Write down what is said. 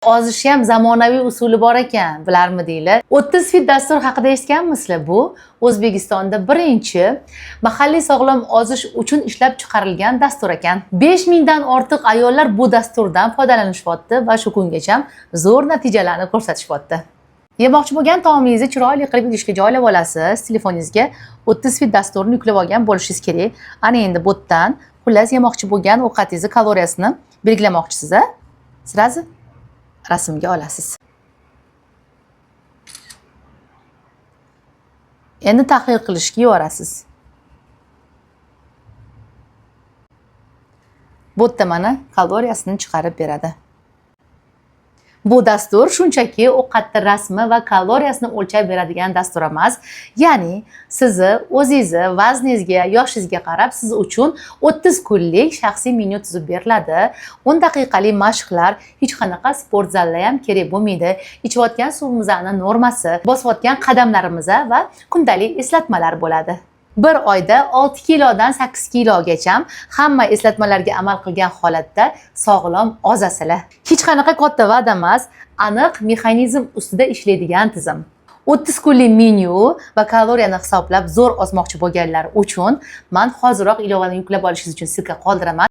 Ozishi ham zamonaviy usuli bor ekan, bilarmidinglar? 30 Fit dastur haqida eshitganmisizlar? Bu O'zbekistonda birinchi mahalliy sog'lom ozish uchun ishlab chiqarilgan dastur ekan. 5000 dan ortiq ayollar bu dasturdan foydalanishyapti va shu kungacha zo'r natijalarni ko'rsatishyapti. Yemoqchi bo'lgan taomingizni chiroyli qilib idishga joylab olasiz. Telefoningizga 30 Fit dasturini yuklab olgan bo'lishingiz kerak. Ana endi bu yerdan, xullas, yemoqchi bo'lgan ovqatingizni kaloriyasini belgilamoqchisiz, a? Сразу rasmga olasiz. Endi tahlil qilishga yuborasiz. Bu yerda mana kaloriyasini chiqarib beradi. Bu dastur shunchaki ovqatni rasmi va kaloriyasini o'lchab beradigan dastur emas. Ya'ni sizni o'zingizni vazningizga, yoshingizga qarab siz uchun 30 kunlik shaxsiy menyu tuzib beriladi. 10 daqiqalik mashqlar, hech qanaqa sport zalda ham kerak bo'lmaydi. Ichayotgan suvimizni normasi, bosayotgan qadamlarimiz va kundalik eslatmalar bo'ladi. Bir oyda 6 kilodan 8 kilogacha hamma eslatmalarga amal qilgan holatda sog'lom ozasizlar. Hech qanaqa katta va'da emas, aniq mexanizm ustida ishlaydigan tizim. 30 kunlik menyu va kaloriyani hisoblab zo'r ozmoqchi bo'lganlar uchun man hoziroq ilovani yuklab olishingiz uchun ссылка qoldiraman.